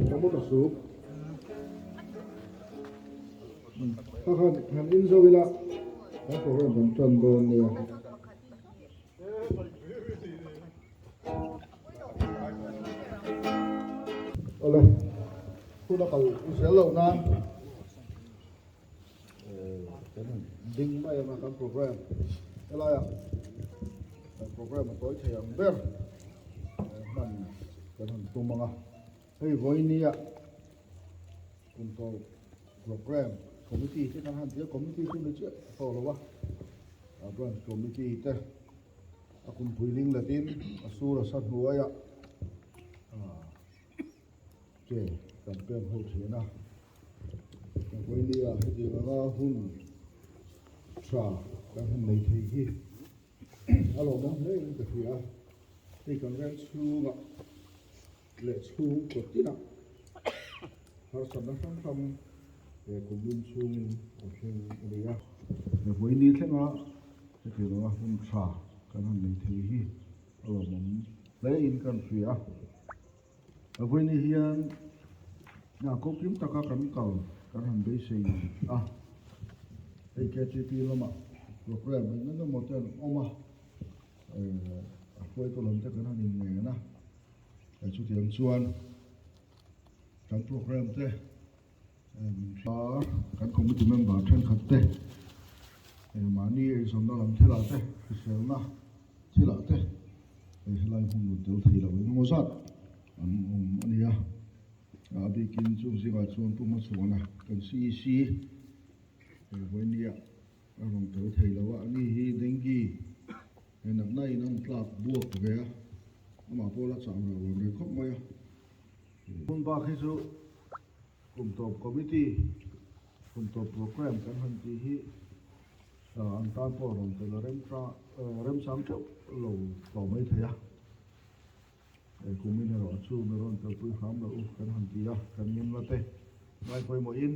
Tomato soup. Kha khan han in zo ila kan program kan tan dawn nia. Awle, hun a kal zel loh nan kan han ding mai ang a kan program helaiah kan program a tawi thei ang ber hman kan han tum ang a, hei vawinia kum tawp program committee te kan han ti a, committee chu ni chiah a tawh lo a, branch committee te. A kumpui ling latin a sur a sa hnuaiah ke kan pen ho thin a. Vawinia hetiang anga hun tha kan han nei thei hi a lawmawm hle in ka hria. Hei kan veng chhungah leh chhung kawt tinah harsatna hrang hrang he kum lum chhungin a thleng a ni a. Vawiini thlenga hetiang anga hun tha kan han nei thei hi a lawmawm hle in kan hria a. Vawiini hian hna kokim taka kan kal kan han beisei a, hei KTP lamah programme eng eng emaw te an awm a, a hruaitu lam te kan han inngen a. Chutiang chuan kan programme te kan committee member thenkhat te mahni eizawnna lam thilah te hriselna thilah te hei helai hmun lut tel thei lo engemaw zat an awm a ni a. A bikin chung zingah chuan Pu Hmachhuana kan CEC vawinia a rawn tel thei lo a, ani hi dengue He natna in an tlak buak ve a, amah pawh la chah reuh lo reng khawp mai a. Hun bak hi chu kum tawp committee, kum tawp programme kan han tih hi an tan pawh rawn tel a remchang teuh lo tawh mai thei a. Kumin erawh chu mi rawn telpui hram loh u kan han ti a, kan ngin la te ngai pawimawhin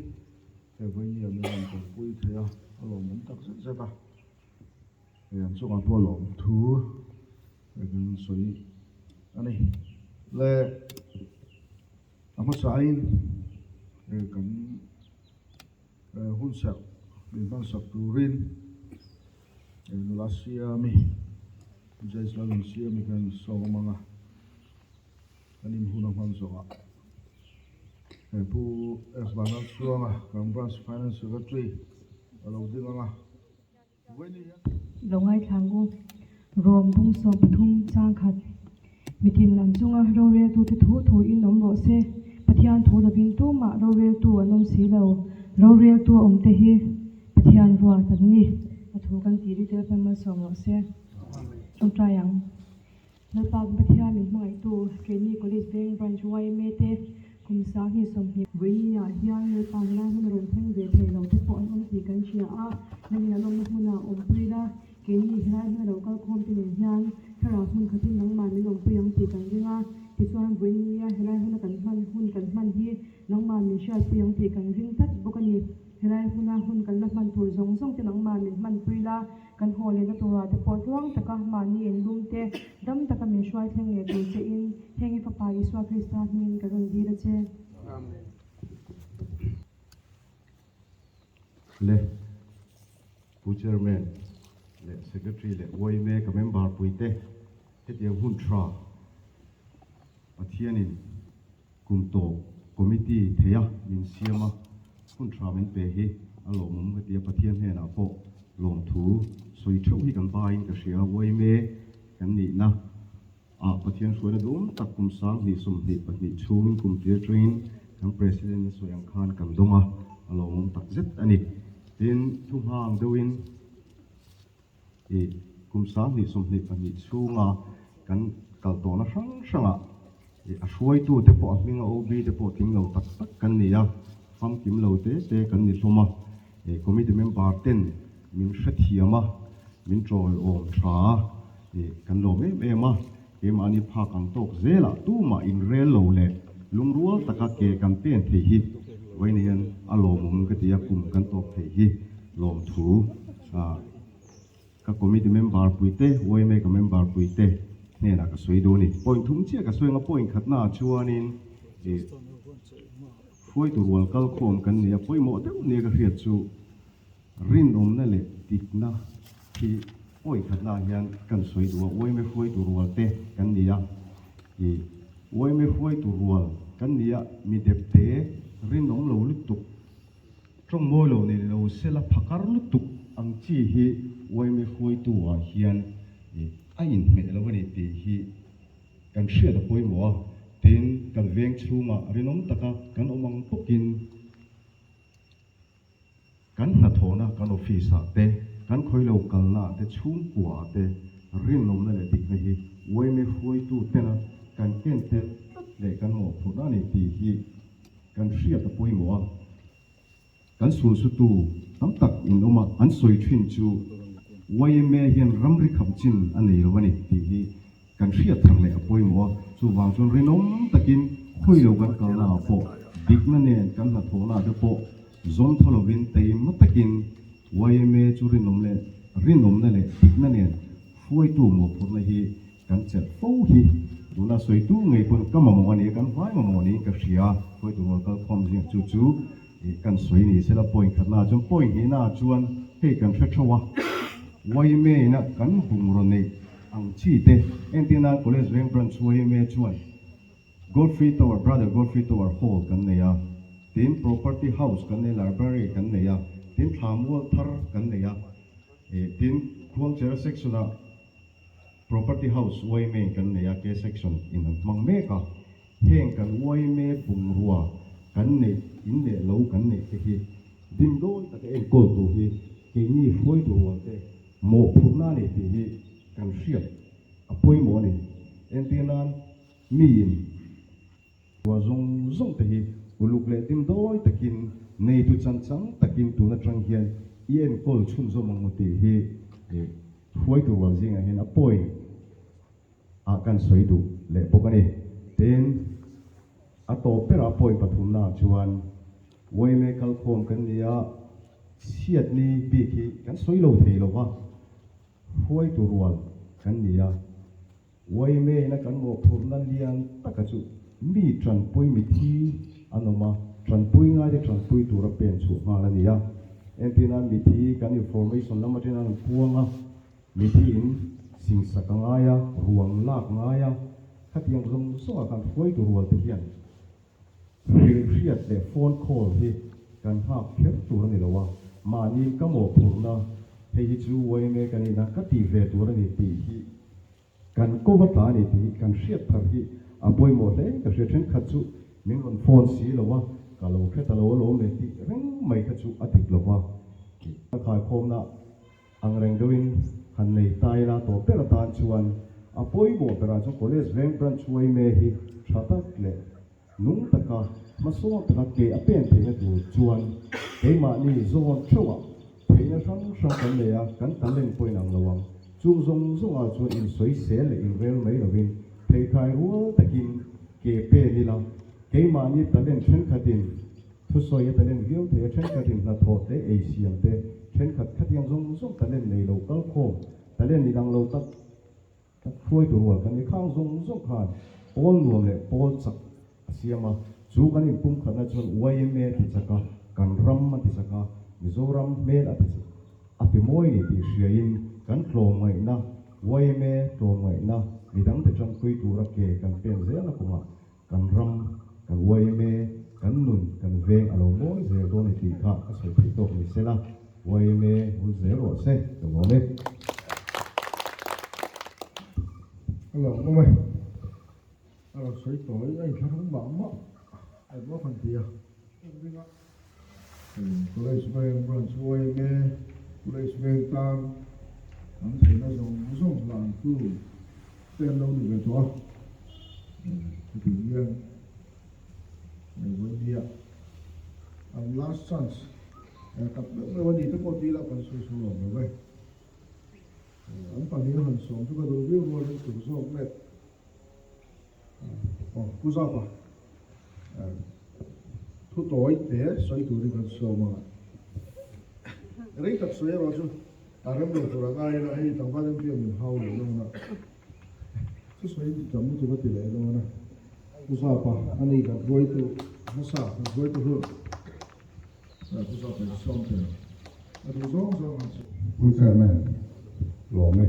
he vawinia mi rawn telpui thei a, a lawmawm tak zet zet a. Hei an chungah pawh lawm thu kan sawi a ni. Le a hmasain kan hun serh min hmansak turin nula siami Judge Lalun siami kan sawm ang a, kan inhun a hman zawhah Pu F Vanlalchhuanga kan Branch Finance Secretary a lo ding ang a. Lo ngaithlang u. Rom bung 13 chang khat. Mitin an chunga roreltute thu thu in awm rawh se. Pathian thu lovin tumah roreltu an awm si lo. Roreltu a awmte hi Pathian ruat an ni. A thu kan tih ri tel pawn malsawm rawh se. Tawngtai ang. Lalpa Pathian min hmangaihtu Keini College Veng Branch yma te kum 2020 Vawiin ah hian Lalpa helai hmun a rawn thleng ve thei lo te pawh an awm tih kan hria a, nangin an awmna hmunah awmpui la, keini helai hmun a lo kal khawm te nen hian thlarau hmun khatin nangmah min awmpui ang tih kan ring a, tichuan vawiin nia helai hmuna kan hman hun kan hman hi nangmah min hriatpui ang tih kan ring tlat bawk a ni. Helai hmuna hun kan la hman tur zawng zawng te nangmah min hmanpui la, Kan haw lehna turah te pawh tluang taka mahni inlum te dam taka min hruai thleng leh tur che in heng i Fapa Isua Krista hmingin ka rawn dil a che. Amen. Le Pu Chairman leh Secretary leh yma ka member puite hetiang hun tha Pathianin kum tawp committee theia min siam a, hun tha min pe hi a lawmawm ka ti a, Pathian hnenah pawh lawmthu sawi theuh hi kan baiin ka hria a, yma kan nihna ah Pathian hruaina duhawm tak kum 2022 chhungin kum tir atangin kan President a sawi ang khan kan dawng a, a lawmawm tak zet a ni. Tin, thu nghang deuhin ih kum 2022 chhunga kan kal tawhna hrang hrangah ih a hruaitute pawh a hminga OB te pawh tling lo tak tak kan ni a, famkim lo te te kan ni hlawm a, ih committee member ten min hrethiam a, min tawiawm tha a, ih kan lawm em em a, keimahni phak ang tawk zelah tumah inrel lo leh lungrual taka ke kan pen thei hi vawiin hian a lawmawm ka ti a, kum kan tawp thei hi lawmthu ah ka committee member puite, yma ka member puite hnenah ka sawi duh a ni. Point thum chiah ka sawi ang a, point khatnaah chuanin ih hruaitu rual kalkhawm kan ni a, pawimawh deuh nia ka hriat chu Rinawmna leh dikna hi point khatnaah hian kan sawi duh a, yma hruaitu rual te kan ni a, ih yma hruaitu rual kan ni a, mi depte rinawm lo lutuk, tawng mawi lo nei lo sela phakar lutuk ang chi hi yma hruaitu ah hian ih a inhmeh lo a ni tih hi kan hriat a pawimawh a, tin kan veng chhungah rinawm taka kan awm ang bawkin, Kan hnathawhna kan office ah te, kan khawilo kalna ah te, chhungkua ah te rinawmna leh dikna hi yma hruaitu tena kan ken tel tlat leh kan mawhphurhna a ni tih hi kan hriat a pawimawh a. Kan sulsutu tam tak in awm a, an sawi thin chu yma hian ramri kham chin a nei lo a ni tih hi Kan hriat thar leh a pawimawh a, chuvang chuan rinawm takin khawilo kan kalna ah pawh dikna nen kan hnathawhna ah te pawh zawm tha lovin taima takin yma chu rinawm leh rinawmna leh dikna nen hruaitu mawhphurhna hi kan chelh fo hi tuna sawitu ngei pawn ka mamawh a ni a, kan hmai mamawh niin ka hria a, hruaitu rual kalkhawm zingah chu chu kan sawi ni sela point khatna ah chuan point hnihna ah chuan hei kan hre theuh a, yma ina kan bungraw neih Ang chi te, entir nan College Veng Branch yma chuan Godfrey Tower, Brother Godfrey Tower Hall kan nei a, tin Property House kan nei, Library kan nei a, tin thla mual thar kan nei a, eh tin Khuangchera Section ah Property House yma in kan nei a, K Section in an hmang mek a, heng kan yma bungrua kan neih in leh lo kan neih te hi dimdawi taka enkawl tur hi keini hruaitu rual te Mawhphurhna a ni tih hi kan hriat a pawimawh a ni. Entir nan miin ruah zawng zawng te hi uluk leh dimdawi takin neitu chanchang takin tun atang hian i enkawl chhunzawm ang maw tih hi hruaitu rual zingah hian a point ah kan sawi duh leh bawk a ni. Tin, a tawp berah point pathumnaah chuan yma kalkhawm kan ni a, Chhiatni bik hi kan sawi lo thei lo va, hruaitu rual kan ni a. Yma-ina kan mawhphurhna lian taka chu mi tanpui mithi an awm a, tanpui ngaite tanpui tura pen chhuah nghal a ni a. Entirnan mithi kan information lam atangin an rawn puang a, mithi in singsak a ngai a, ruang lak ngai a, khatiang zawng zawngah kan hruaitu rual te hian Hrilhhriat leh phone call hi kan nghak kher tur a ni lo a, mahni ka mawhphurhna hei hi chu yma ka nihna ka tih ve tur a ni tih hi kan ko va tla a ni tih hi kan hriat thar hi a pawimawh hle. Ka hria thenkhat chu min rawn phone si lo a, ka lo hre ta lo alawm le tih reng mai kha chu a dik lo va. Ka khaikhawmna Ang reng deuhin han nei ta ila tawh ber atan chuan a pawimawh berah chuan College Veng Branch yma hi tha tak leh nung taka hmasawn taka ke a pen theihna tur chuan keimahni zawn theuhah theihna hrang hrang kan nei a, kan talent pawh inang lo ang. Chung zawng zawngah chuan insawisel leh inrel mai lovin pheikhai rual takin ke pen ila keimahni talent thenkhatin Thusawi a talent viau thei a, thenkhatin hnathawh te, ei siam te, thenkhat khatiang zawng zawng talent nei lo kalkhawm, talent inang lo tak tak hruai tur rual kan ni. Khang zawng zawng khan pawl nuam leh pawl chak a siam a, chu kan inpumkhatna chuan yma ti chak a, kan ram a ti chak a, Mizoram hmel a ti a ti mawi ni tih hriain kan tlawmngaihna, yma tlawmngaihna midangte tanpui tura ke kan pen zelna kawngah kan ram, kan yma, kan nun, kan veng a lo mawi zel dawn ni tih kha ka sawi theih tawk ni sela, yma hul zel rawh se ka lawm e. Ka lawm awm e. A rawn sawi tawi a inthlahrung mah mah a emaw kan ti a. College Veng Branch yma College Veng tan an theihna zawng zawng hlan tu te an lo ni ve tawh a. Hetiang hian vawinia an last chance tak meuh meuh a ni te pawh tih lah kan sawi sawi lo ve. An pahnih a han sawm chu ka duh viau rualin tur zawk let. Aw Pu Zapa thu tawi te sawi turin kan sawm a, rei tak sawi erawh chu a rem lo tur a ngai ila hei tlangval MP a min hau leh dawn a, thu sawi tam lutuk a ti leh dawn a, Pu Zapa a ni kan hruaitu hmasa kan hruaitu hlun Pu Zapa in sawm tel a duh zawng zawng han sawi. Pu Chairman, lawm e.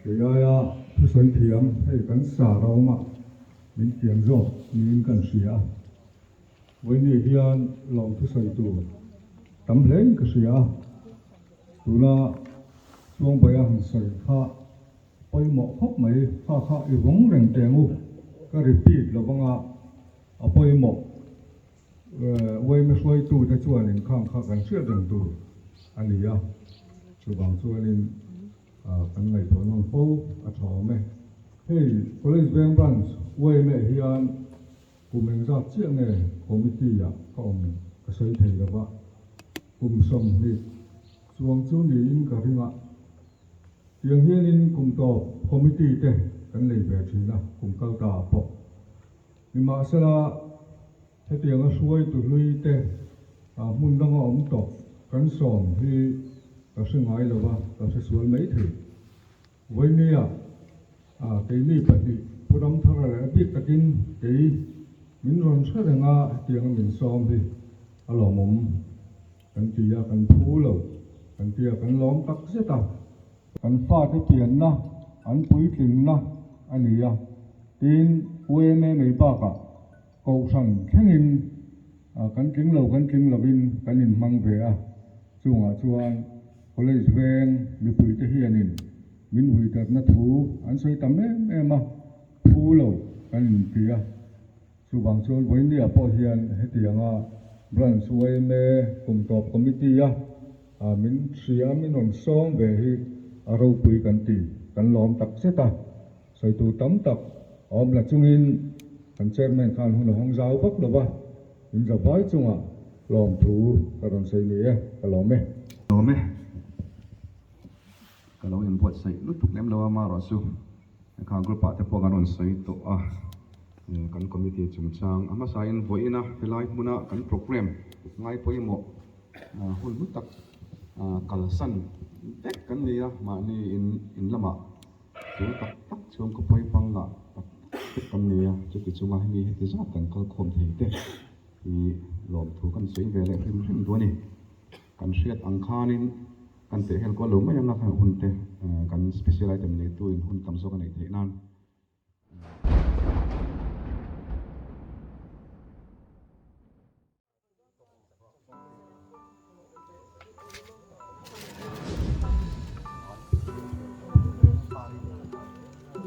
Kei aia thusawi thiam hei kan sar a awm a, min kian zawk niin kan hria a. Vawiini hian lawm thusawi tur tam hlein ka hria a, tuna Chuangbaia han sawi kha pawimawh khawp mai, kha kha i vawng reng teng u, ka repeat lo vanga a pawimawh. Uaime hruaitute chuanin khang kha kan hriat reng tur a ni a, chuvang chuanin Kan ngaihtuah nawn fo a tha awm e. Hei College Veng Branch yma hian kum engzat chiah nge committee ah ka awm ka sawi thei lo va, kum 20 chuang chu niin ka ring a. Tiang hianin kum tawp committee te kan nei ve thin a kum kal ta ah pawh. Nimahsela hetianga hruaitu hlui te hmun danga awm tawh kan sawm hi ka hre ngai lo va, ka hre sual mai thei. Vawinia keini pahnih Pu Ramthara leh a bik takin kei min rawn hre reng a hetianga min sawm hi a lawmawm kan ti a, kan phu lo kan ti a, kan lawm tak zet a. Kan fate pianna an puitlinna a ni a, tin yma mai bakah Kohhran thlengin kan tling lo kan tling lovin kan inhmang ve a, chungah chuan College veng mipuite hianin min huitatna thu an sawi tam em em a, phu lo kan inti a. Chuvang chuan vawinia pawh hian hetianga Branch yma Kumtawp Committee-a min hria min rawn sawm ve hi a ropui kan ti, kan lawm tak zet a. Sawi tur tam tak a awm la chungin kan Chairman khan hun a hawng zau vak lo va, in za vai chungah lawmthu ka rawn sawi ni e, ka lawm e. Lawm e. Ka lo inbuatsaih lutuk lem lo a, amaherawhchu kha group ah te pawh kan rawn sawi tawh a, kan committee chungchang a hmasain vawiin a helai hmuna kan programme ngai pawimawh hun hlu tak kalsan vek kan ni a, mahni in lamah Chu tak tak chuan ka pawi pang lah tak tak vek kan nei a, chuti chunga hemi heti zat kan kal khawm thei te hi lawmthu kan sawi ve leh hrim hrim duh a ni. Kan hriat ang khanin kan teh hel kual lo mai ang a, hun te kan special item neitu in hun tam zawk a neih theih nan.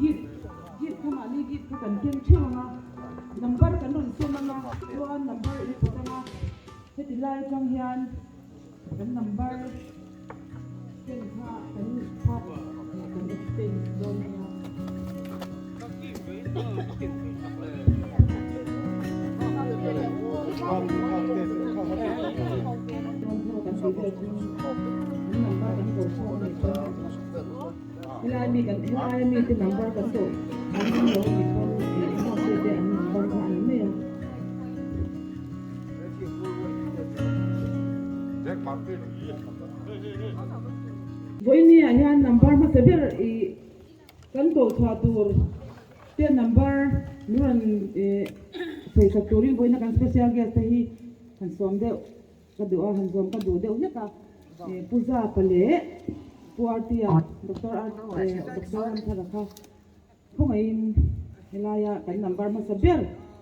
Gift gift kha mahni gift kha kan keng theuh ang a, number kan rawn sem ang a, chuan number in pawt ang a, heti lai atang hian kan number ken kha kan kha kan exchange dawn nia. Helai mi kan helai mi te number kan tawh an lo ti pawn ih te an number kha an mai a. Vawiini ah hian number hmasa ber ih kan koh chhuah tur te number min rawn ih sawisak turin vawiina kan special guest te hi han sawm deuh. ka duh a, han zawm ka duh deuh hlek a. Pu Zapa leh Pu Artia, Doctor Doctor Ramthara kha khawngaihin helaia kan number hmasa ber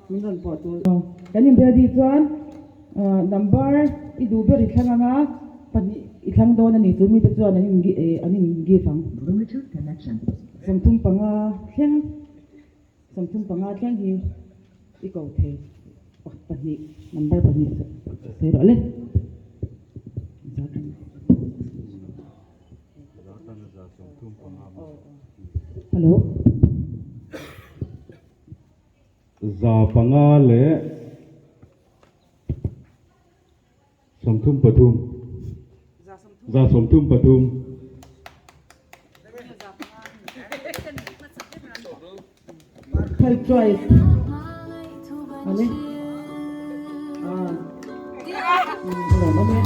min rawn pawh tur. Kan in ready chuan number i duh ber i thlang anga pahnih i thlang dawn a ni chu mite chuan an in an in give ang. 35 thleng. 35 thleng hi i ko thei pahnih number pahnih sawi rawh le. Hello. 5 leh 33. 133. Third choice. Ale. Ah. Lawm awm e.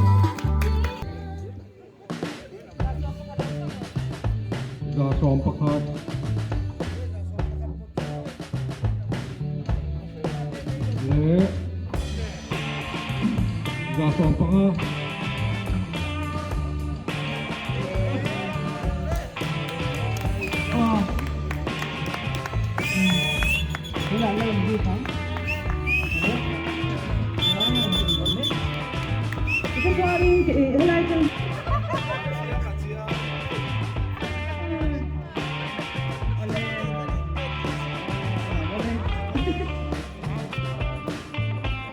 111. Leh 115. Aw. Tunah la in bik ang. Chuanin helai chu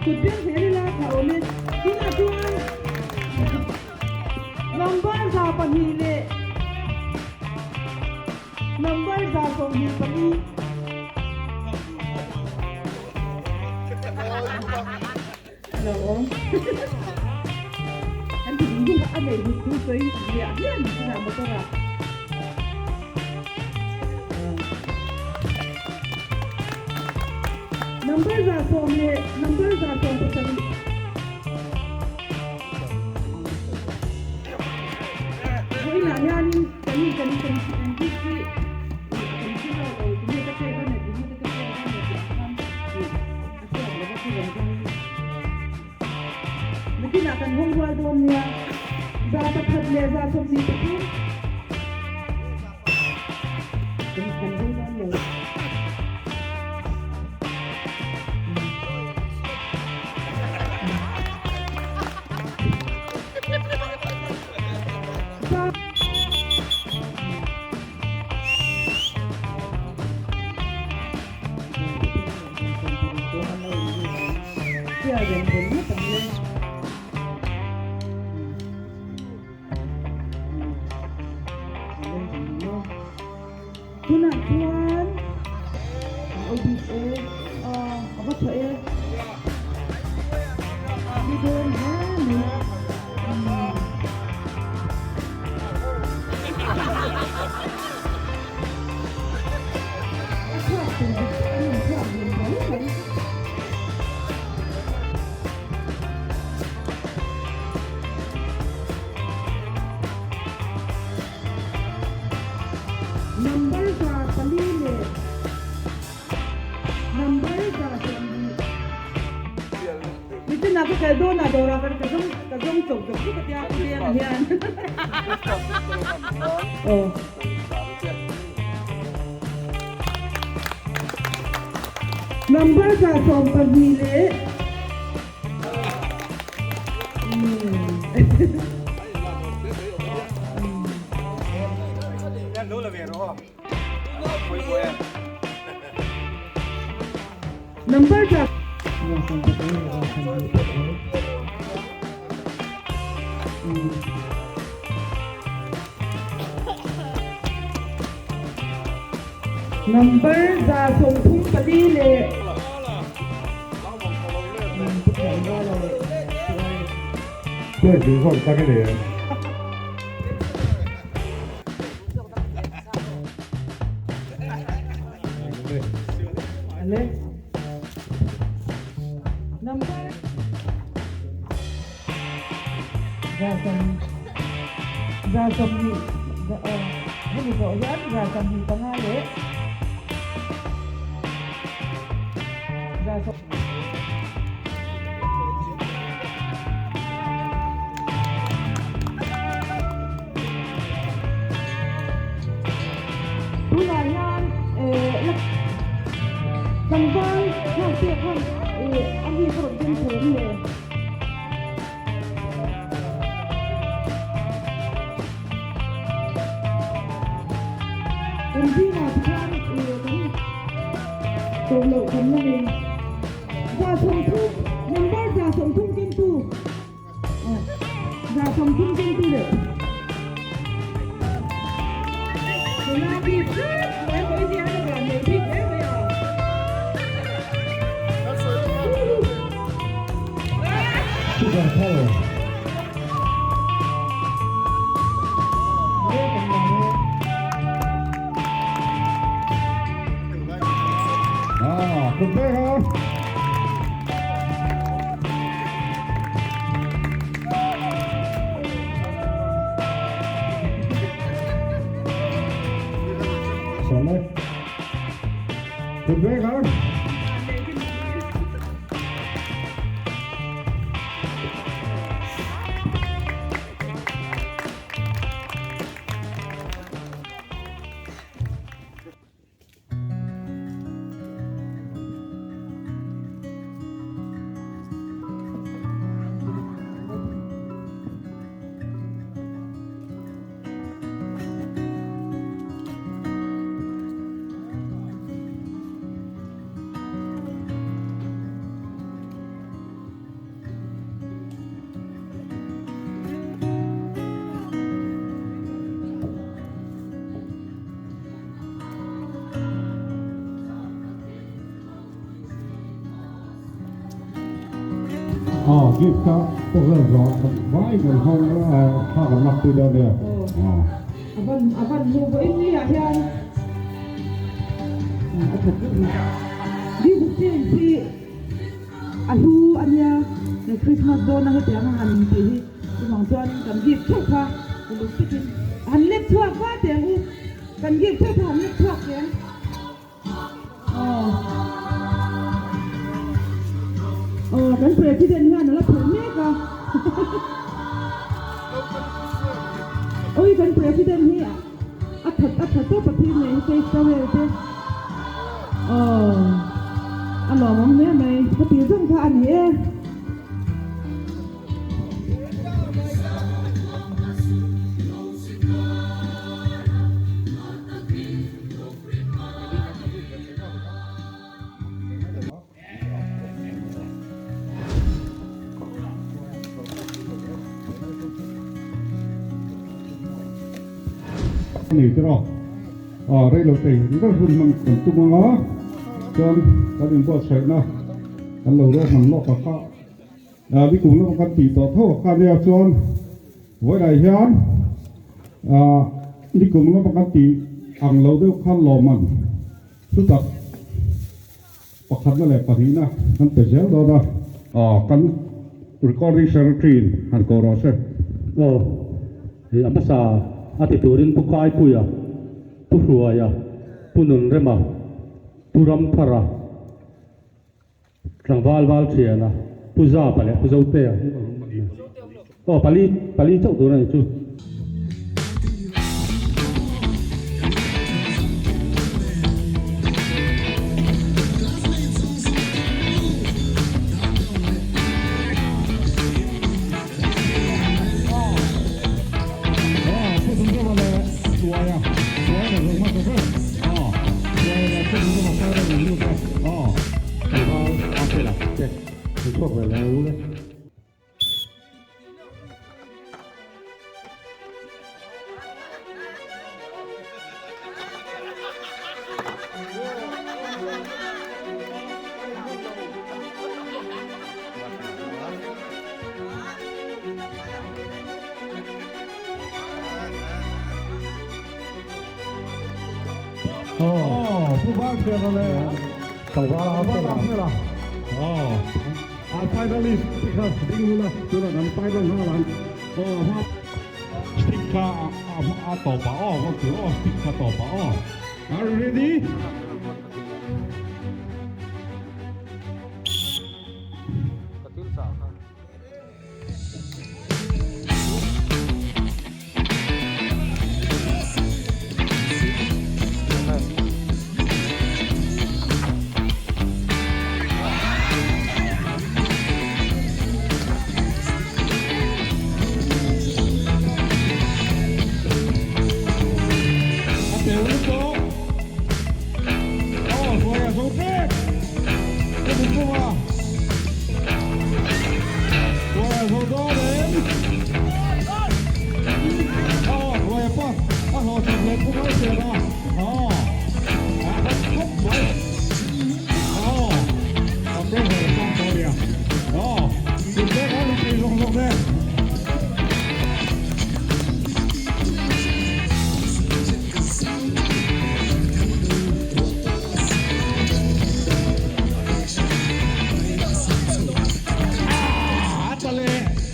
Kut beng hmel ila tha awm e. Tunah chuan number 200 leh number 124. Lo awm. Kan ti ding ding a nei hlut thu sawi hliah hliah ni chungah motor ah. Number 100 leh number 17. Vawiinah hianin kan kan kan kan bik hi kan hre lo lo tinge ka pek a ne tinge ka pek a ne tih ang khan a hriat loh a chuvang chuan nakinah kan hawng rual dawn nia 100 leh 123 kan kan hawng dawn lo. Tunah chuan an aw bik e, a va tha e. Ni dawn hle mai. A chhuak tur dik tak an inchhuak dun mai mai. Number 4 leh number 120. Nitin ah ka kal dawn ah dawrah ka zawng ka zawng chawp chawp chu ka tia ka veng ah hian. Aw. Number 112 leh Number za. Number 134 leh Number 120 hemi zawh hian 125 leh 100. Tunah hian la tlangval nghak te khan a mi ka rawn keng thei em le? Kan zingah tikhian kan koh loh kan la nei. 30 number 30 kengtu 30 kengtu leh nula bik tlat mai mai hian a van nei bik hle mai a. Super power. Ah, good day, ha. Sawle. Good day, ha. Ah, gift kha program zawh vai kan hawng thla kan lak pui dawn nia. Avan avan hmu vawiin ni ah hian a that vek mai. Gift change hi a hlu a nia he Christmas dawna hetiang a han intih hi chuvang chuan kan gift theuh kha uluk takin han lek chhuak va teh ang u kan gift theuh kha han lek chhuak teh ang. Aw aw kan president hian a la phelh mek a awi kan president hi a that a tha tawp a thil nei hi face towel te aw a lawmawm hle mai ka tih zawng kha a ni e. Ni te rawh ah rei lo te ber hun hman kan tum anga chuan kan inbuatsaihna kan lo ruahman lawk a kha ah ni kum lama kan tih tawh tho a kha nia chuan vawilah hian ah ni kum lama kan tih ang lo deuh khan lawmman Chutak pakhatna leh pahnihna kan pe zel dawn a. Aw, kan recording secretary in han kawh rawh se. Aw, hei a hmasa a ti turin Pu Kaipuia, Pu Hruaia, Pu Nunrema, Pu Ramthara, Tlangval Valthiana, Pu Zapa leh Pu Zotea. Aw, pali, pali chauh tur a ni chu.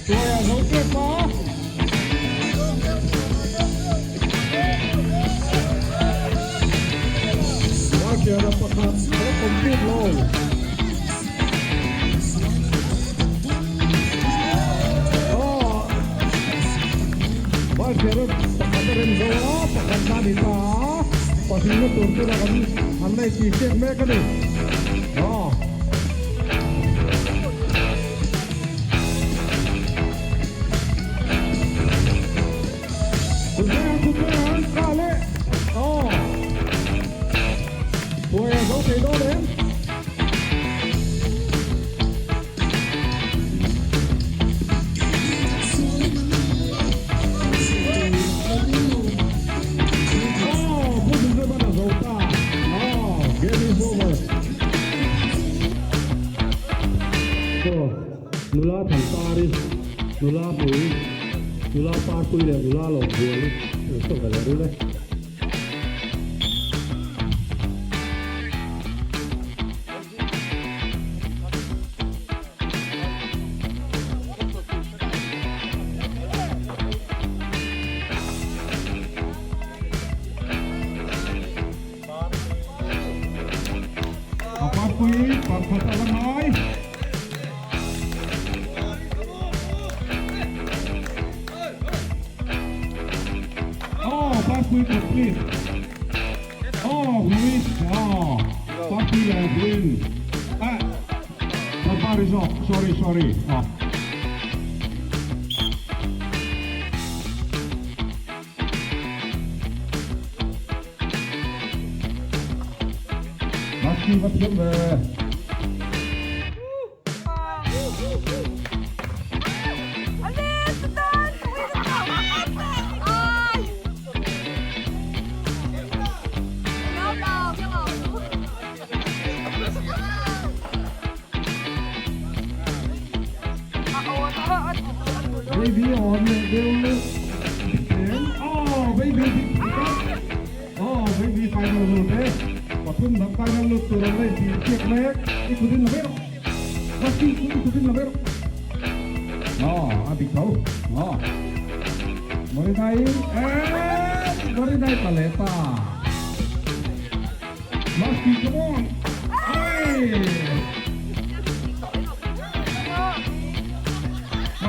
Tuaia zo tep a. Valfiara pakhat a la complete lo. Aw, Valfiara pakhat a rem zo a, pakhat na ni ta a, pahnihna tur chu an an la intih siak mek a ni. Aw. Nula Thantari, nula Hmui, nula Parpui leh nula Lawmbuali an saw ve leh rul e. A parpui parkhat a la ngai. Aw parpui complete. Aw hui aw parpui leh huin eh Parpari zawk sorry sorry aw. Maski va thiam ve. Baby awm leh deuh em aw baby dik tak aw baby final lut e pathum dang final lut tur an la intih chiak mek i kut in la ber Maski i kut in la ber aw a dik tho aw Marinai eh Marinai tla leh ta. Maski come on! Ai!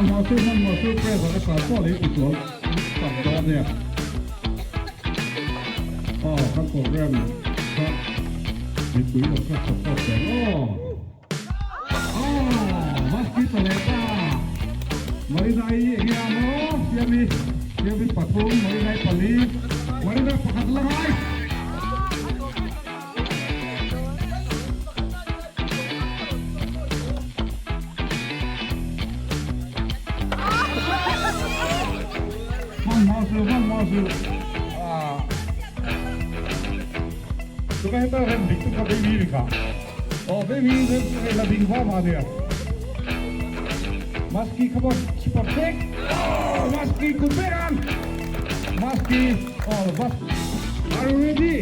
Man hma su man hma su press a ka sa pawh lei ti chuan tam dawn nia. Aw kan program kha mipui lam kha support tel aw. Aw Maski ta leh ta. Marinai enge a maw Siami Siami pathum Marinai pali Marinai pakhat la ngai. Hman hma su hman hma su ah Tunga heta rem dik chu kha baby ni kha. Aw baby hei la ding va va nia. Maski kha pawh spot vek. Aw maski kut vek ang. Maski aw bus. Are you ready?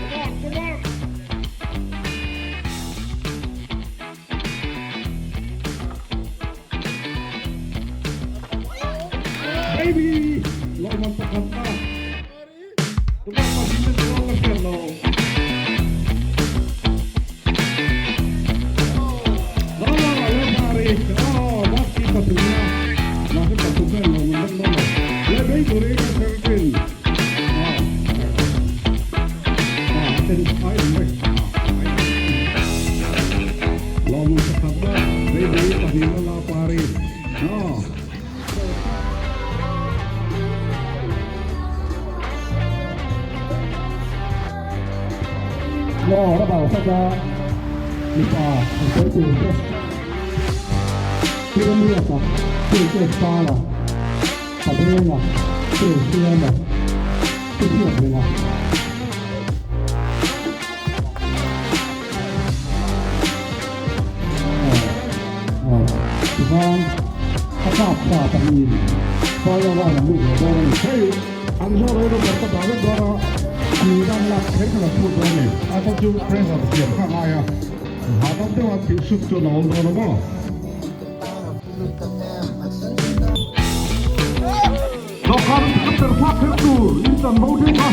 Come on, come on. Baby! Lawman pakhat na. Tumah pa din na dalawang ka siya, no? No, no, pare. Oh, maski pathum na. Maski pathum na, lawman lang no. Le baby, re ka 17. Oh. Ah, ten ai mai. Lawman pakhat na. Baby, pahnih na la pare. No. Aw ra bau sat a mipa an sawi tur te Pyramid-a chu ke fala a venga chu siama chu hriat renga. Tichuan a kap ta pahnihin Fire round an lut leh dawn a ni. Hei an zawh lo rawh ka dah vek dawn a, tui dan lak kher kha kan phut dawn a ni. A chhan chu pressure siam kha a ngai a. Hahdam deuha thih sut chuan a awm dawn a maw? Dawhkan ka per thlak kher tur in chan bo thei kha.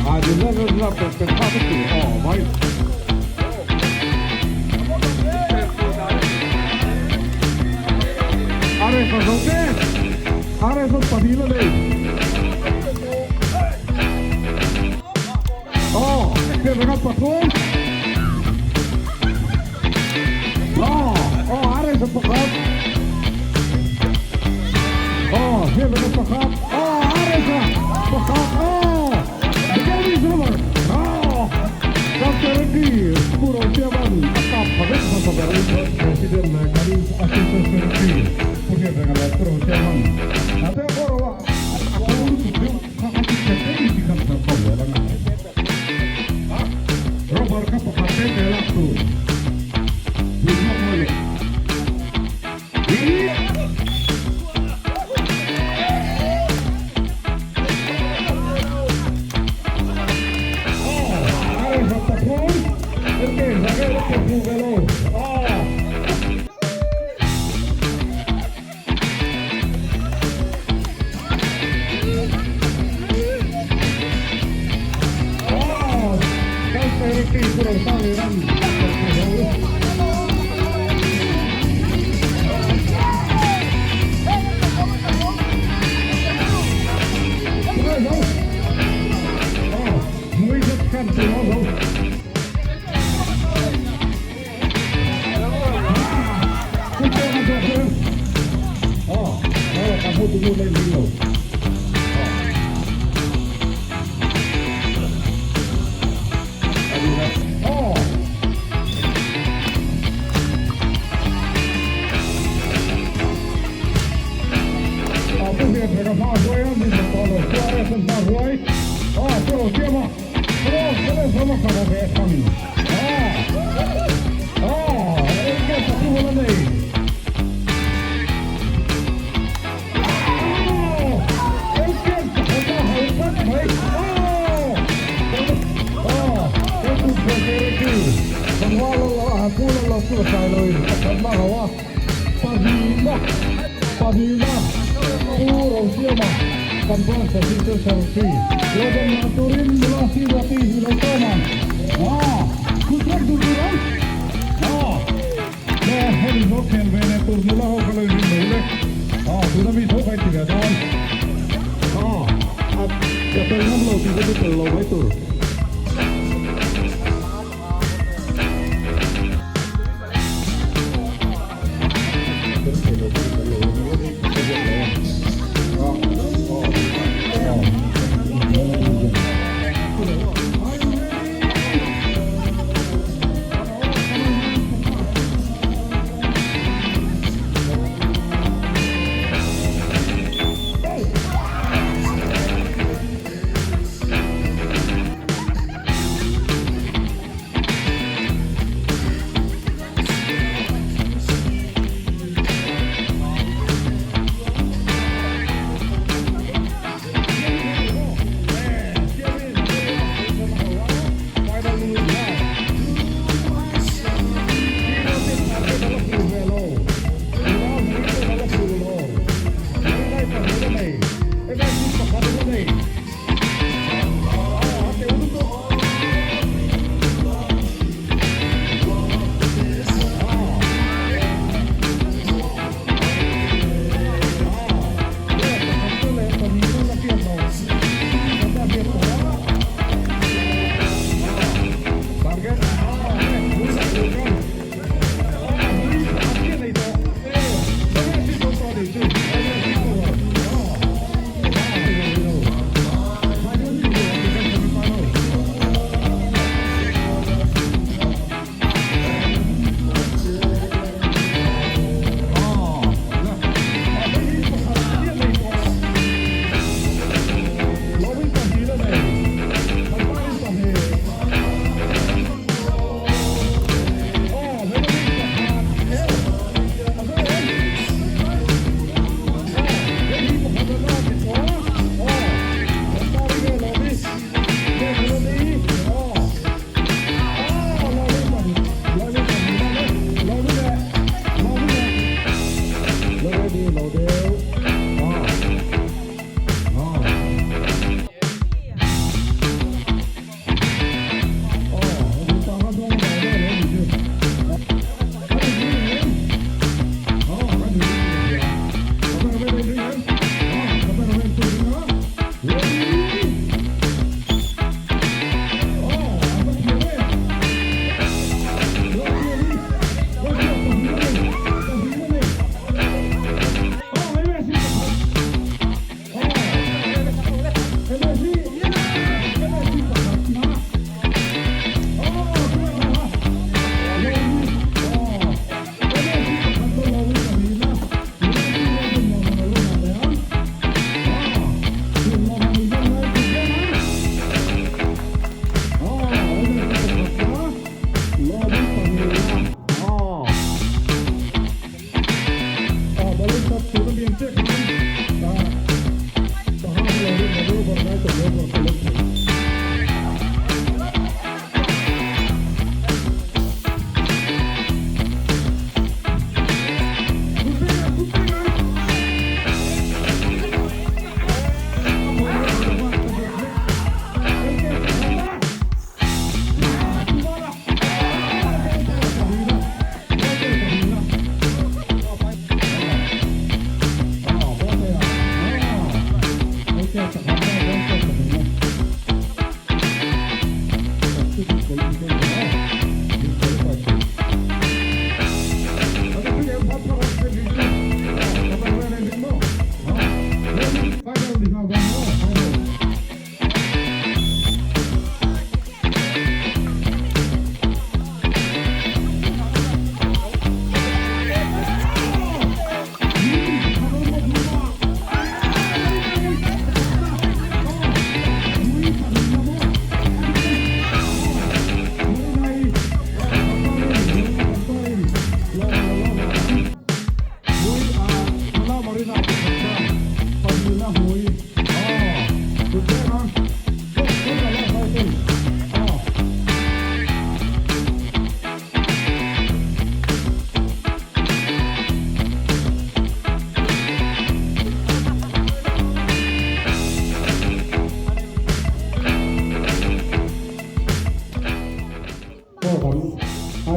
Ah, din la la per per thlak tur aw vai. Are sa zo te. Are sa pahnih la nei. Aw, hriat reng a pathum. Aw, aw, are sa pakhat. Aw, hriat reng a pakhat. Aw, are sa pakhat. Aw, the game is over. Aw, Doctor Reddy, Pu Rosiaman a kap pha vek hmasa ber. President leh kan Assistant Secretary Pu Hriat Renga leh Pu Rosiaman a te pawh a kal lutuk deuh. Kha a ti che te i ti khan thar chho zel ang a. Rubber kha pakhat te te lak tur. Pui zawk mawi le.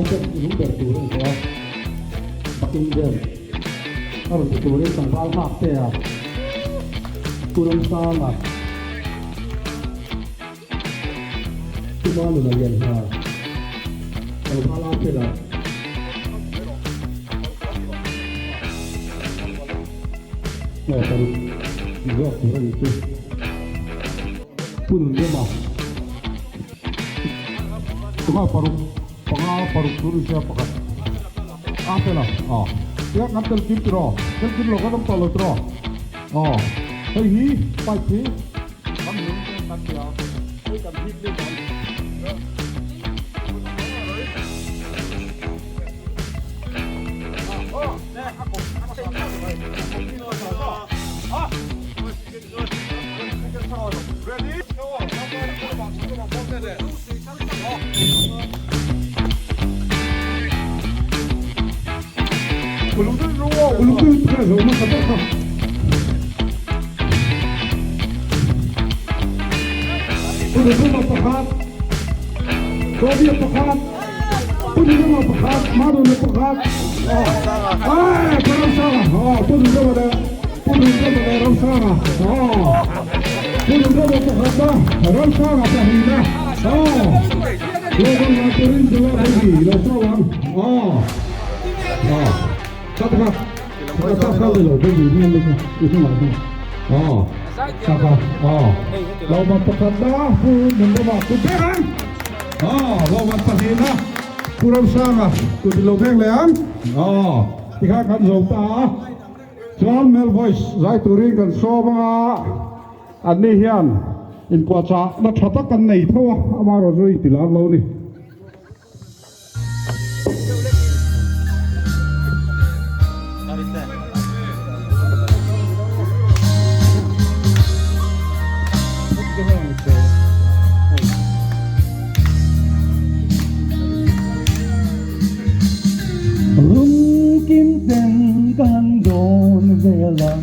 Item hnuhnung ber tur a ni tawh a, Buckingham a rawn ti turin tlangval nghak te a, Pu Ramsanga, Pu Manuna Lianhna, tlangval Apple-a, Aw paruk zawk tur a nih chu, Pu Nunrema. Tunga paruk panga paruk tur in sia pakhat a fel a aw tia kan tel kim tiraw tel kim lo kan awm tawh lo tiraw aw hei hi pipe hi kan hmun te kan tia hei kan hip lut ang. Chuan male voice zai turin kan sawm anga anni hian inpuahchah na tha tak an nei tho a, amaherawh chu inti lar lo a ni. Lungkim ten ka han dawn vel a,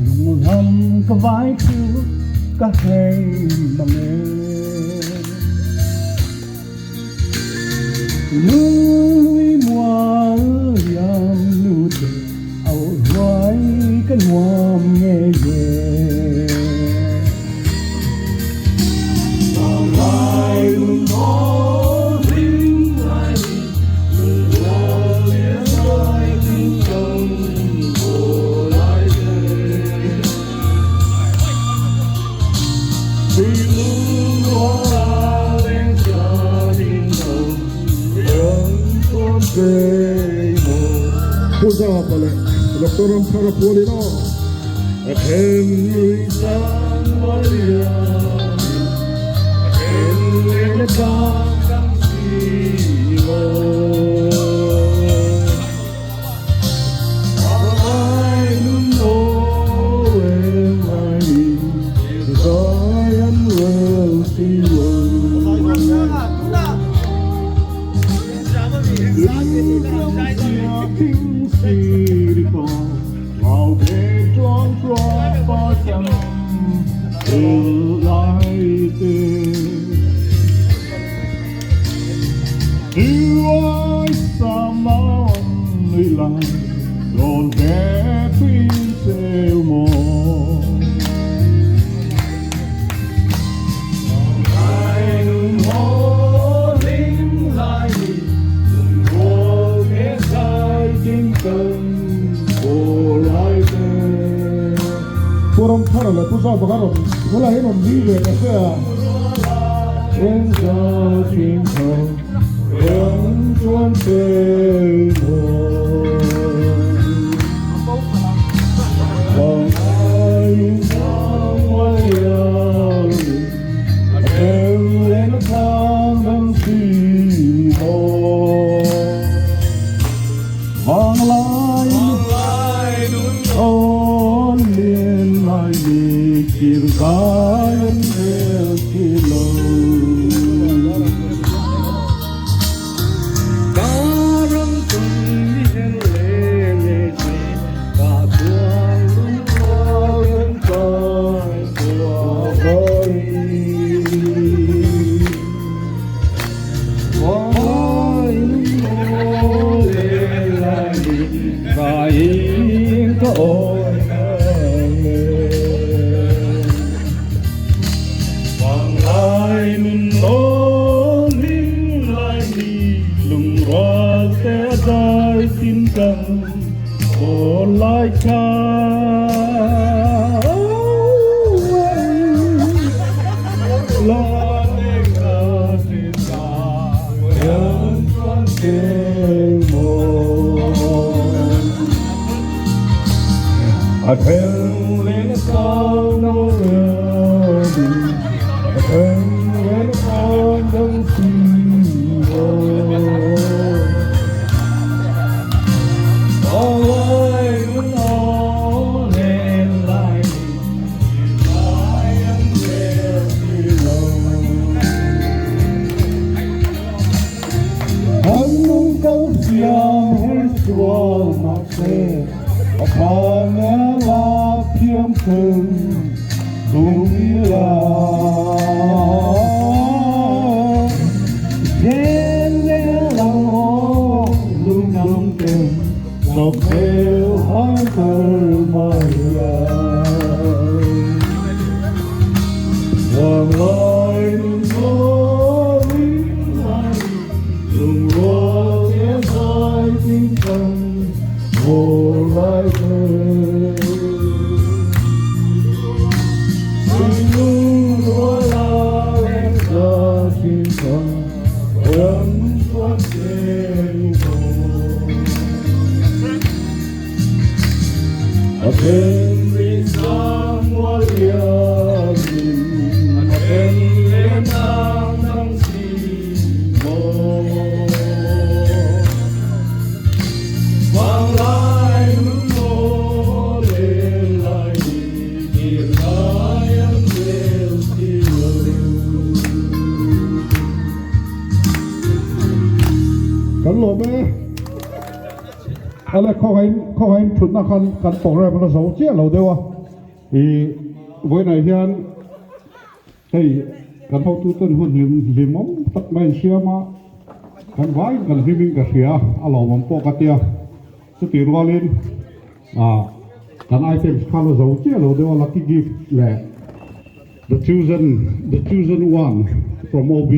lunglam ka vai chu ka hei mang e. Lungui mual liam nu te au ruai ka nuam nge nge. Pu Zapa leh Doctor Ramthara pualin aw a then lui sang Pu Ramthara leh Pu Zapa kha rawn helai hi rawn ni ve ta se a. cheng maw A then lên sang đâu A then lên sang đâu si Kan lawm e. Ale khawngaiin khawngaiin thutna khan kan program la zo chiah lo deuh a. I vawiinah hian hei kan hotu ten hun hlim hlimawm tak mai an siam a, kan vaiin kan hlimin ka hria a lawmawm pawh ka tia. Chutih rualin ah kan items kha la zo chiah lo deuh a lucky gift leh the chosen the chosen one from OB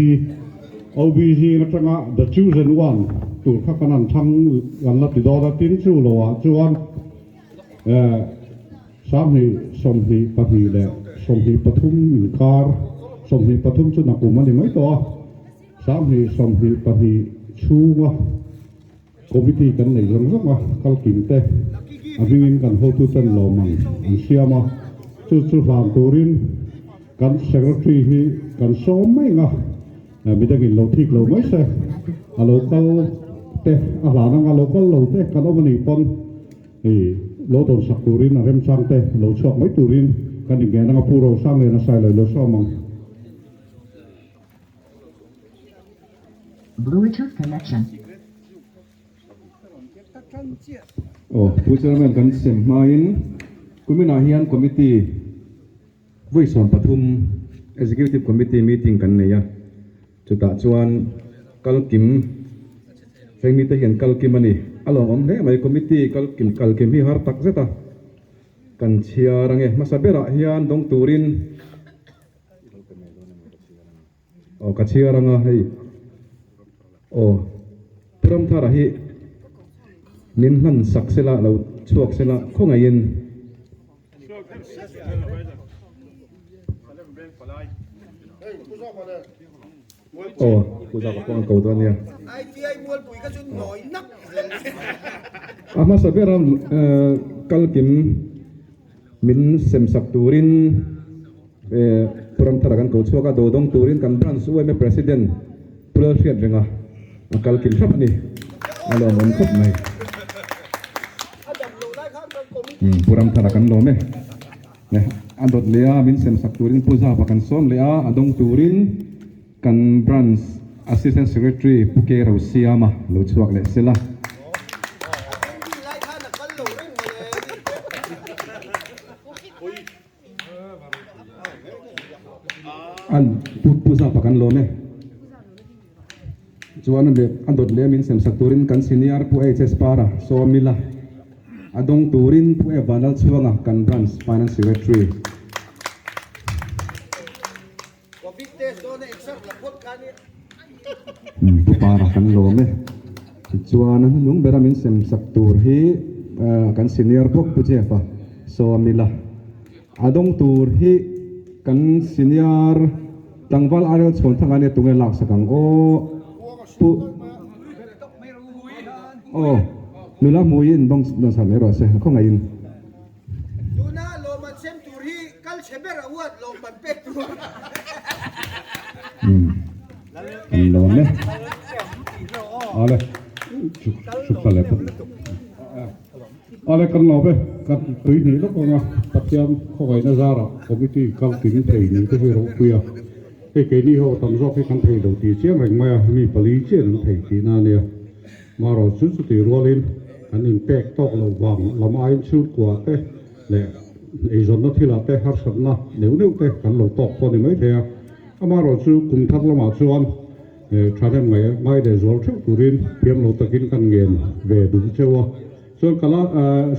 OB zing atanga the chosen one tur kha kan han thlang kan la ti dawn a tin chu lo ah chuan eh 32 leh 23 inkar 23 chu nakum a ni mai tawh a 32 chhunga Committee kan nei zawng zawng a, kal kim te a hmingin kan hotu ten lawm ang an siam a, chu chu hlan turin kan Secretary hi kan sawm mai ang a, midangin lo thik lo mai se, a lo kal te a hlan anga lo kal lo te kan awm a nih pawn i lo dawn sak turin a remchang te lo chhuak mai turin kan innghen anga Pu Rosangliana Sailo lo sawm ang. Bluetooth connection. Aw, Pu Chairman kan sem hmain kuminah hian Committee vawi 13 Executive Committee meeting kan nei a, chutah chuan kalkim heng mite hian kalkim a ni. A lawmawm hle mai Committee kalkim kalkim hi har tak zet a kan chhiar ange. Hmasa berah hian dawng turin Aw ka chhiar anga hei aw Pu Ramthara hi min hman sak sela lo chhuak sela khawngaihin. Aw Pu Zapa pawh an ko dawn nia. A hmasa bera kalkim Min sem sak turin Pu Ramthara kan ko chhuak a, dodawng turin kan branch UMA President Pu Lalhriat renga a kal kim hrap a ni. A lawmawm khawp mai. Pu Ramthara kan lawm e. A dawt leh a, min sem sak turin Pu Zapa kan sawm leh a, a dawng turin kan branch Assistant Secretary Pu K Rosiama lo chhuak leh sela. An Pu Pu Zapa kan lawm e. Chuan a dawt leh min sem sak turin kan senior Pu HS Para sawm ila. A dawng turin Pu Evan Lalchhuanga kan branch Finance Secretary. Pu Para kan lawm e. Tichuan a hnuhnung bera min sem sak tur hi kan senior bawk Pu Jeff a sawm ila. A dawng tur hi kan senior tlangval Ariel Chhuanthanga nia tunge lak sak ang aw Pu. Aw, nula hmui in dawng dawn mai rawh se, khawngaihin. Tuna lawmman sem tur hi kal chhe ber a uat lawmman pek tur. Umm, an lawm e. Awle, chuk chuk ta leh phawt. Awle, kan lawm e, kan tui hnih lawk anga Pathian khawngaihin a zarah committee kal kim thei ni te hi ropui a. Hei keini ho tam zawk hi kan thei lo tih chiang reng mai a, mi pali chian an thei tihna a nia. Marawh chu chutih rualin kan inpek tawk loh vang lam aiin chhungkua te leh eizawnna thilah te harsatna neuh neuh te kan lo tawk pawh a ni maithei a. Amaherawh chu kum thar lamah chuan thahnem ngai ngai leh zual theuh turin thiam lo takin kan ngen ve duh cheu a. Chuan ka la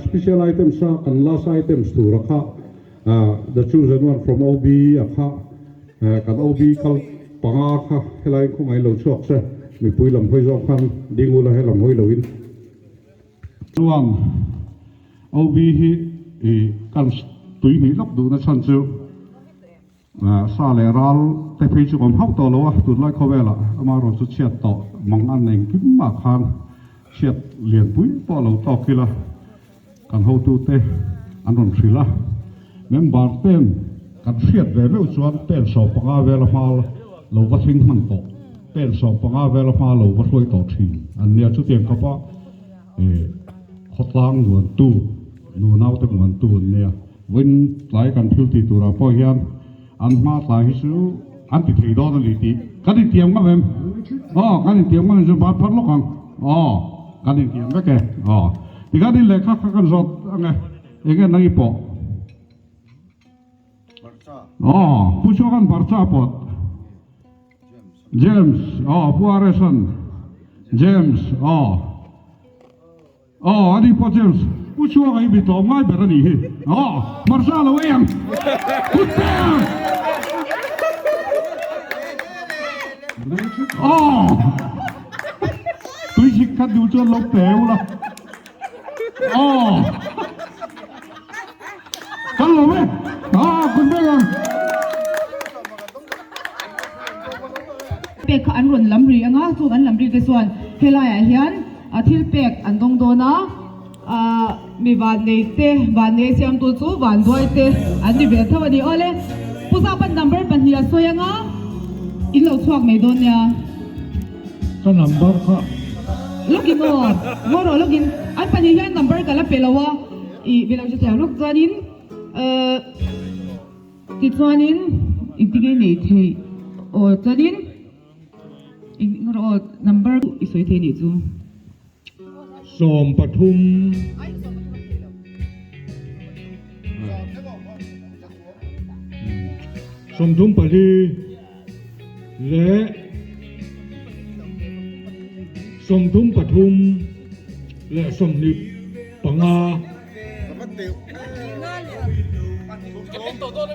special items a kan last items tura kha The chosen one from OB a kha kan OB kal panga kha helai khawngaih lo chhuak se mipui lam hawi zawk khan ding ula helam hawi loin. Chuan OB hi i kan tui hnih lawk duhna chhan chu sa leh ral te phei chu awm hauh tawh lo a, tunlai khawvelah amaherawhchu chhiat tawh mang an engkim mah khan chhiat lianpui pawh lo tawk ila. Kan hotute an rawn hrilh a, member ten kan hriat ve meuh chuan pen 15 vela hma lo va thleng hman tawh, pen 15 vela hma lo va hruai tawh thin an nia. Chutiang khawpa khawtlang muantu, nunaute muantu an nia. Vawiin tlai kan thil tih turah pawh hian an hma tlai hi chu an ti thei dawn a ni tih kan intiam ngam em? Aw, kan intiam ngam em chu ban phar lawk ang. Aw, kan intiam vek e. Aw, tikhan in lehkha kha kan zawt ang e. Eng nge nang i pawh? Aw, Pu Chhuakan Barcha pawt. James, aw, Pu Aresan. James, aw. Aw, ani pawh James, Pu Chhuanga hi mi tlawm ngai ber a nih hi. Aw, hmarcha lo ei ang. Kut pe ang. Aw, tui chhik khat duh chuan lo pe ula. Aw, kan lawm e. Aw, kut pek ang. Pek kha an rawn lam ri anga, chung an lam ri te chuan helaiah hian A thil pek an dawng dawn a, ah mi vannei te, vannei siamtu chu vanduai te an ni ve tho a ni. Awle, Pu Zapan number pahnih a sawi anga in lo chhuak mai dawn nia. Ka number kha. Login aw, ngaw rawh login. An pahnih hian number ka la pe lo a, ih mi lo hre thiam lawk chuanin eh tichuanin engtin nge nei theih aw chuanin. Eng rawh aw number i sawi thei nih chu. 13. 34 leh 33 leh 25.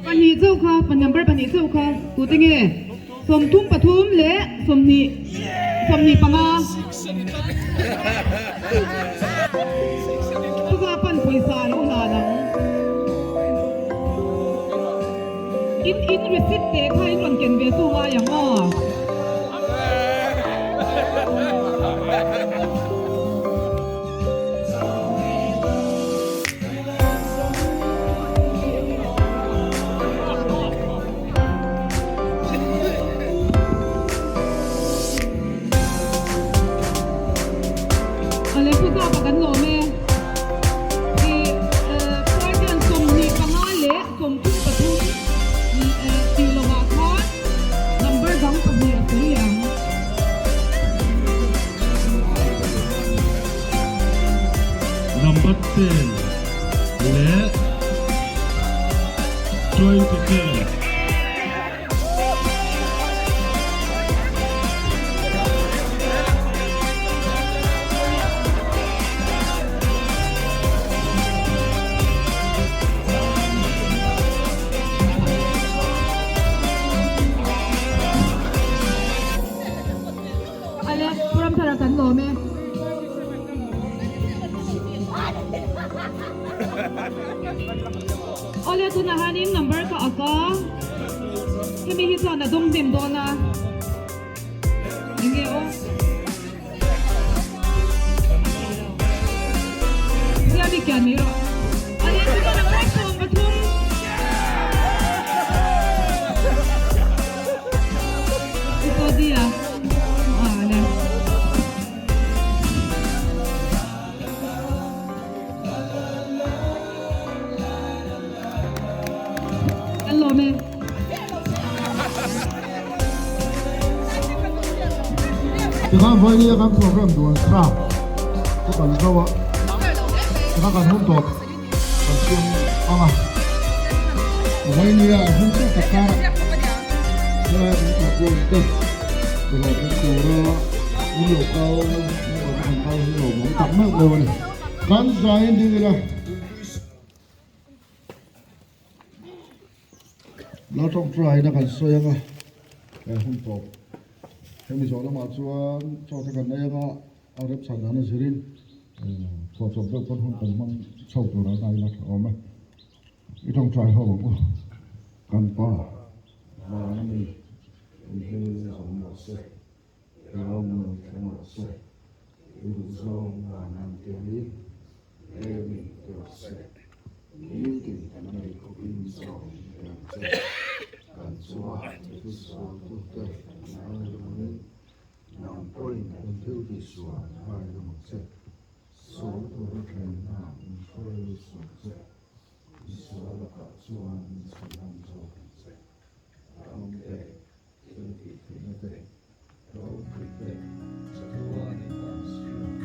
Pahnih chauh kha, number pahnih chauh kha tute nge? 33 leh 20, 25. Thuva pan pawisa a lo hlan ang. In in receipt teh kha in rawn ken ve chu ngai ang aw. Awle pu Zapa kan lawm e. I Puaitian 25 leh 33 tih lovah khan number dang pahnih a sawi leh ang. Number 10 leh 20 10. Ale, Pu Ramthara kan lawm e. Awle, tunah hianin number ka ak a, hemi hi chuan a dawng hnem dawn a, enge aw. Ready a? Aw le. Kan lawm e. Tikhan vawinia kan program duan sa chu kan zo a, tikhan kan hun tawp kan siam ang a. Vawinia hun chu ka kar a, helai kan program te hlawhtling tura min lo kal member te kan kal hi lo awm tak meuh meuh a ni. Kan zaiin ding ila. La tawngtaina kan sawi anga he hun tawp hemi zawh lamah chuan chaw te kan nei anga a remchhan dan a zirin chhuahchawp deuh pawn hun kan hmang chho tur a ngai la tha awm e i tawngtai ho ang u kan pa vana mi i hmel zawm rawh se i rawng rawn thleng rawh se i duh zawng van ang tiangin Remi ti rawh se, nitin kan nei khawpin zawng pe ang che. Kan chunga mi sualtute kan ngaidawmin nang pawhin kan thil tihsual ngaidawm ang che. Sual tura thenna min hruai lut suh che, misual lakah chuan min chhuihlam zawk ang che. Ram te, thil tihtheihna te, ropui te, chatuan in kan siam.